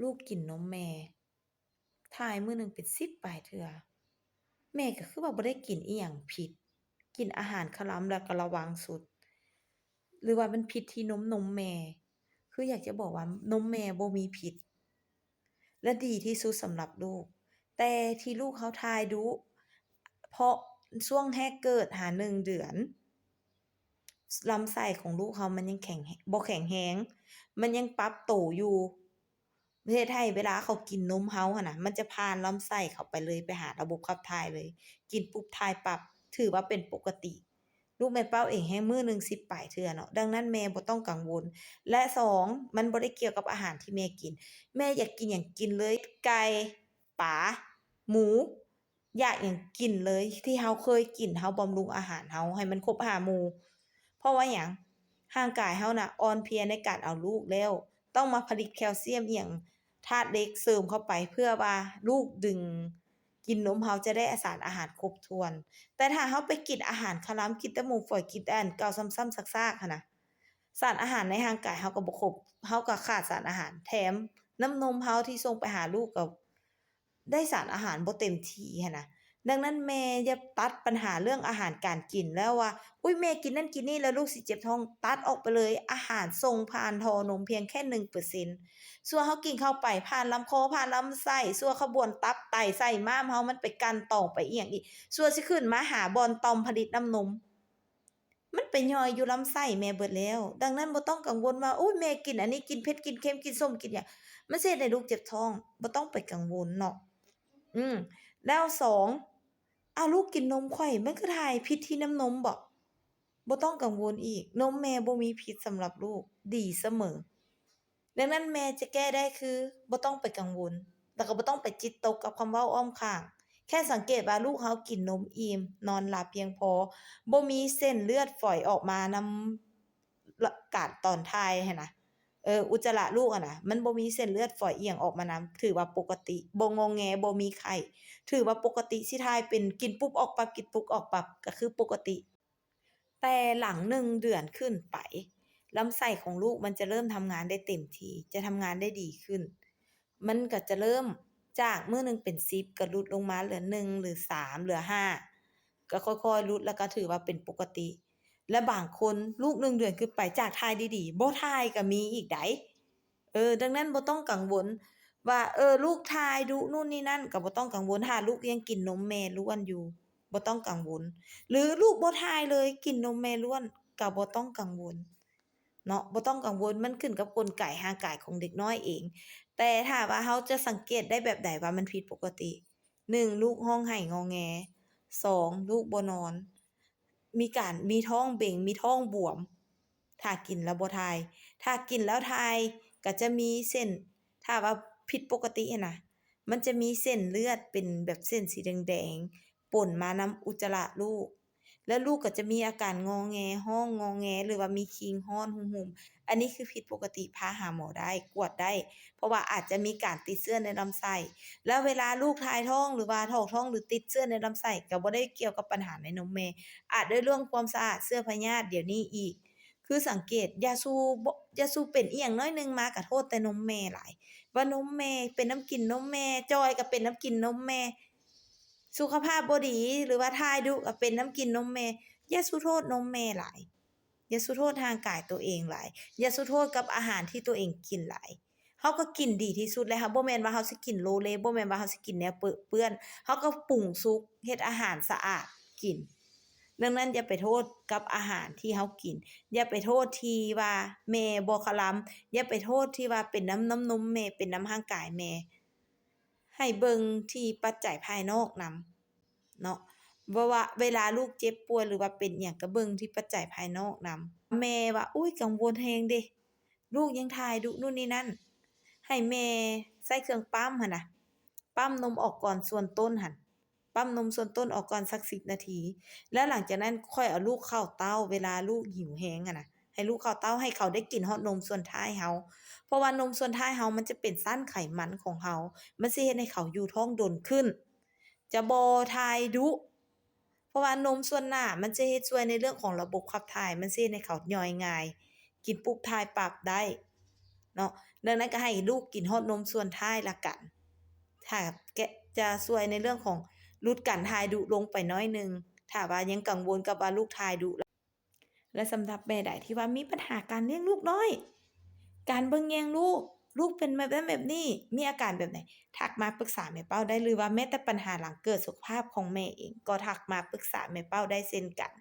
ລູກກິນນົມແມ່ ຖ່າຍມື້ໜຶ່ງເປັນສິບປາຍເທື່ອ. ແມ່ກໍຄືວ່າບໍ່ໄດ້ກິນອີ່ຫຍັງຜິດ, ກິນອາຫານຄະລຳແລ້ວກໍລະວັງສຸດ ຫຼືວ່າມັນຜິດທີ່ນົມ ນົມແມ່? ຄືຢາກຈະບອກວ່ານົມແມ່ບໍ່ມີຜິດ ແລະ ດີທີ່ສຸດສຳລັບລູກ, ແຕ່ທີ່ລູກເຮົາຖ່າຍດຸ ເພາະຊ່ວງແຮກເກີດຫາໜຶ່ງເດືອນ ລຳໄສ້ຂອງລູກເຮົາມັນຍັງແຂງ ບໍ່ແຂງແຮງ, ມັນຍັງປັບໂຕຢູ່. ເຮັດໃຫ້ເວລາເຂົາກິນນົມເຮົາຫັ້ນນະ ມັນຈະຜ່ານລຳໄສ້ເຂົ້າໄປເລີຍ ໄປຫາລະບົບຂັບຖ່າຍເລີຍ, ກິນປຸບຖ່າຍປັບ ຖືວ່າເປັນປົກກະຕິ. ລູກແມ່ເປົ້າເອງແຮງມື້ໜຶ່ງສິບປາຍເທື່ອເນາະ, ດັ່ງນັ້ນແມ່ບໍ່ຕ້ອງກັງວົນ. ແລະ ສອງ ມັນບໍ່ໄດ້ກ່ຽວກັບອາຫານທີ່ແມ່ກິນ, ແມ່ຢາກກິນຫຍັງກິນເລີຍ, ໄກ່, ປາ, ໝູ, ຢາກຫຍັງກິນເລີຍ ທີ່ເຮົາເຄີຍກິນ, ເຮົາບຳລຸງອາຫານເຮົາໃຫ້ມັນຄົບຫ້າໝູ່. ເພາະວ່າຫຍັງ? ຮ່າງກາຍເຮົານະອ່ອນເພຍໃນການເອົາລູກແລ້ວ, ຕ້ອງມາຜະລິດແຄວຊຽມອີ່ຫຍັງ ທາດເຫຼັກເສີມເຂົ້າໄປ ເພື່ອວ່າລູກດຶງ ກິນນົມເຮົາຈະໄດ້ສານອາຫານຄົບຖ້ວນ. ແຕ່ຖ້າເຮົາໄປກິນອາຫານຄະລຳ, ກິນແຕ່ໝູຝອຍ, ກິນແຕ່ອັນເກົ່າຊ້ຳໆຊາກໆຫັ້ນນະ, ສານອາຫານໃນຮ່າງກາຍເຮົາກໍບໍ່ຄົບ, ເຮົາກໍຂາດສານອາຫານ, ແຖມນ້ຳນົມເຮົາທີ່ສົ່ງໄປຫາລູກກໍ ໄດ້ສານອາຫານບໍ່ເຕັມທີ່ຫັ້ນນະ. ດັ່ງນັ້ນແມ່ຢ່າຕັດບັນຫາເລື່ອງອາຫານການກິນແລ້ວວ່າ ອຸ້ຍ ແມ່ກິນນັ້ນກິນນີ້ແລ້ວລູກຊິເຈັບທ້ອງ, ຕັດອອກໄປເລີຍ. ອາຫານສົ່ງຜ່ານທໍ່ນົມພຽງແຄ່ໜຶ່ງເປີເຊັນ, ຊົ່ວເຮົາກິນເຂົ້າໄປ ຜ່ານລຳຄໍ ຜ່ານລຳໄສ້, ຊົ່ວຂະບວນຕັບ, ໄຕ, ໄສ້, ມ້າມເຮົາ ມັນໄປກັ່ນຕອງໄປອີ່ຫຍັງອີກ, ຊົ່ວຊິຂຶ້ນມາຫາບ່ອນຕ່ອມຜະລິດນ້ຳນົມ. ມັນໄປຍ່ອຍຢູ່ລຳໄສ້ແມ່ເບິດແລ້ວ. ດັ່ງນັ້ນບໍ່ຕ້ອງກັງວົນວ່າ ໂອ້ຍ ແມ່ກິນອັນນີ້ ກິນເຜັດ ກິນເຄັມ ກິນສົ້ມ ກິນຫຍັງ ມັນຊິເຮັດໃຫ້ລູກເຈັບທ້ອງ. ບໍ່ຕ້ອງໄປກັງວົນເນາະ. ອືມ ແລ້ວສອງ ອາ ລູກກິນນົມຂ້ອຍ ມັນຄືຖ່າຍຜິດທີ່ນ້ຳນົມບໍ? ບໍ່ຕ້ອງກັງວົນອີກ. ນົມແມ່ບໍ່ມີຜິດສຳລັບລູກ, ດີສະເໝີ. ດັ່ງນັ້ນແມ່ຈະແກ້ໄດ້ຄືບໍ່ຕ້ອງໄປກັງວົນ ແລ້ວກໍບໍ່ຕ້ອງໄປຈິດຕົກກັບຄຳເວົ້າອ້ອມຂ້າງ. ແຄ່ສັງເກດວ່າລູກເຮົາກິນນົມອີ່ມ, ນອນຫຼັບພຽງພໍ, ບໍ່ມີເສັ້ນເລືອດຝອຍອອກມານຳການຕອນຖ່າຍຫັ້ນນະ, ເອີ ອຸດຈະລະລູກຫັ້ນນະ, ມັນບໍ່ມີເສັ້ນເລືອດຝອຍອີ່ຫຍັງອອກມານຳ, ຖືວ່າປົກກະຕິ, ບໍ່ງອແງ, ບໍ່ມີໄຂ້, ຖືວ່າປົກກະຕິ. ຊິຖ່າຍເປັນກິນປຸບອອກປັບ, ກິນປຸບອອກປັບ, ກໍຄືປົກກະຕິ. ແຕ່ຫຼັງໜຶ່ງເດືອນຂຶ້ນໄປ, ລຳໄສ້ຂອງລູກມັນຈະເລີ່ມທຳງານໄດ້ເຕັມທີ່, ຈະທຳງານໄດ້ດີຂຶ້ນ. ມັນກໍຈະເລີ່ມຈາກມື້ໜຶ່ງເປັນສິບ ກໍຫຼຸດລົງມາເຫຼືອໜຶ່ງ ຫຼືສາມ ເຫຼືອຫ້າ ກໍຄ່ອຍໆຫຼຸດ ແລ້ວກໍຖືວ່າເປັນປົກກະຕິ. ແລະ ບາງຄົນລູກໜຶ່ງເດືອນຂຶ້ນໄປ ຈາກຖ່າຍດີໆ ບໍ່ຖ່າຍກໍມີອີກໃດ. ເອີ ດັ່ງນັ້ນບໍ່ຕ້ອງກັງວົນວ່າ ເອີ ລູກຖ່າຍດຸນູ່ນນີ້ນັ້ນ ກໍບໍ່ຕ້ອງກັງວົນ ຖ້າລູກຍັງກິນນົມແມ່ລ້ວນຢູ່ ບໍ່ຕ້ອງກັງວົນ ຫຼືລູກບໍ່ຖ່າຍເລີຍ ກິນນົມແມ່ລ້ວນ ກໍບໍ່ຕ້ອງກັງວົນເນາະ, ບໍ່ຕ້ອງກັງວົນ. ມັນຂຶ້ນກັບກົນໄກຮ່າງກາຍຂອງເດັກນ້ອຍເອງ. ແຕ່ຖ້າວ່າເຮົາຈະສັງເກດໄດ້ແບບໃດວ່າມັນຜິດປົກກະຕິ? ໜຶ່ງ ລູກຮ້ອງໄຫ້ງອແງ, ສອງ ລູກບໍ່ນອນ, ມີການ ມີທ້ອງເບັງ ມີທ້ອງບວມ ຖ້າກິນແລ້ວບໍ່ຖ່າຍ, ຖ້າກິນແລ້ວຖ່າຍກໍຈະມີເສັ້ນ ຖ້າວ່າຜິດປົກກະຕິຫັ້ນນະ ມັນຈະມີເສັ້ນເລືອດເປັນແບບເສັ້ນສີແດງໆ ປົນມານຳອຸດຈະລະລູກ ແລ້ວລູກກໍຈະມີອາການງອແງ ຮ້ອງງອແງ ຫຼືວ່າມີຄີງຮ້ອນຮຸ່ມໆ. ອັນນີ້ຄືຜິດປົກກະຕິ ພາຫາໝໍໄດ້ ກວດໄດ້ ເພາະວ່າອາດຈະມີການຕິດເຊື້ອໃນລຳໄສ້ ແລ້ວເວລາລູກຖ່າຍທ້ອງ ຫຼືວ່າຖອກທ້ອງ ຫຼືຕິດເຊື້ອໃນລຳໄສ້ ກໍບໍ່ໄດ້ກ່ຽວກັບບັນຫາໃນນົມແມ່ ອາດດ້ວຍເລື່ອງຄວາມສະອາດ ເຊື້ອພະຍາດດຽວນີ້ອີກ. ຄືສັງເກດ ຢ່າສູ່ ບໍ່ ຢ່າສູ່ເປັນອີ່ຫຍັງໜ້ອຍໜຶ່ງມາກໍໂທດແຕ່ນົມແມ່ຫຼາຍ ວ່ານົມແມ່ ເປັນນຳກິນນົມແມ່, ຈ່ອຍກໍເປັນນຳກິນນົມແມ່, ສຸຂະພາບບໍ່ດີ ຫຼືວ່າຖ່າຍດຸກໍເປັນນຳກິນນົມແມ່. ຢ່າສູ່ໂທດນົມແມ່ຫຼາຍ. ຢ່າສູ່ໂທດຮ່າງກາຍຕົວເອງຫຼາຍ, ຢ່າສູ່ໂທດກັບອາຫານທີ່ຕົວເອງກິນຫຼາຍ. ເຮົາກໍກິນດີທີ່ສຸດແລ້ວ, ເຮົາ ບໍ່ແມ່ນວ່າເຮົາຊິກິນໂລເລ, ບໍ່ແມ່ນວ່າເຮົາຊິກິນແນວເປິເປື້ອນ, ເຮົາກໍປຸງສຸກ, ເຮັດອາຫານສະອາດກິນ. ດັ່ງນັ້ນ ຢ່າໄປໂທດກັບອາຫານທີ່ເຮົາກິນ, ຢ່າໄປໂທດທີ່ວ່າແມ່ບໍ່ຄະລຳ, ຢ່າໄປໂທດທີ່ວ່າເປັນນຳ ນຳນົມແມ່, ເປັນນຳຮ່າງກາຍແມ່. ໃຫ້ເບິ່ງທີ່ປັດໄຈພາຍນອກນຳເນາະ, ເພາະວ່າເວລາລູກເຈັບປ່ວຍ ຫຼືວ່າເປັນຫຍັງ ກໍເບິ່ງທີ່ປັດໄຈພາຍນອກນຳ. ແມ່ວ່າ ໂອ້ຍ ກັງວົນແຮງເດ ລູກຍັງຖ່າຍດຸນູ່ນນີ້ນັ້ນ, ໃຫ້ແມ່ໃຊ້ເຄື່ອງປ້ຳຫັ້ນນະ, ປ້ຳນົມອອກກ່ອນສ່ວນຕົ້ນຫັ້ນ, ປ້ຳນົມສ່ວນຕົ້ນອອກກ່ອນສັກສິບນາທີ, ແລ້ວຫຼັງຈາກນັ້ນຄ່ອຍເອົາລູກເຂົ້າເຕົ້າ ເວລາລູກຫິວແຮງຫັ້ນນະ. ໃຫ້ລູກເຂົ້າເຕົ້າ ໃຫ້ເຂົາໄດ້ກິນຮອດນົມສ່ວນທ້າຍເຮົາ, ເພາະວ່ານົມສ່ວນທ້າຍເຮົາມັນຈະເປັນຊັ້ນໄຂມັນຂອງເຮົາ, ມັນຊິເຮັດໃຫ້ເຂົາຢູ່ທ້ອງດົນຂຶ້ນ, ຈະບໍ່ຖ່າຍດຸ, ເພາະວ່ານົມສ່ວນໜ້າມັນຈະເຮັດຊ່ວຍໃນເລື່ອງຂອງລະບົບຂັບຖ່າຍ, ມັນຊິເຮັດໃຫ້ເຂົາຍ່ອຍງ່າຍ, ກິນປຸບຖ່າຍປັບໄດ້ເນາະ. ດັ່ງນັ້ນກໍໃຫ້ລູກກິນຮອດນົມສ່ວນທ້າຍລະກັນ. ຖ້າແກະ ຈະຊ່ວຍໃນເລື່ອງຂອງຫຼຸດການຖ່າຍດຸລົງໄປໜ້ອຍໜຶ່ງ ຖ້າວ່າຍັງກັງວົນກັບວ່າລູກຖ່າຍດຸ ແລະ ສຳລັບແມ່ໃດທີ່ວ່າມີບັນຫາການລ້ຽງລູກນ້ອຍ, ການເບິ່ງແຍງລູກ, ລູກເປັນແບບນັ້ນແບບນີ້, ມີອາການແບບໃດ, ທັກມາປຶກສາແມ່ເປົ້າໄດ້ ຫຼືວ່າແມ້ແຕ່ບັນຫາຫຼັງເກີດສຸຂະພາບຂອງແມ່ເອງ ກໍທັກມາປຶກສາແມ່ເປົ້າໄດ້ເຊັ່ນກັນ.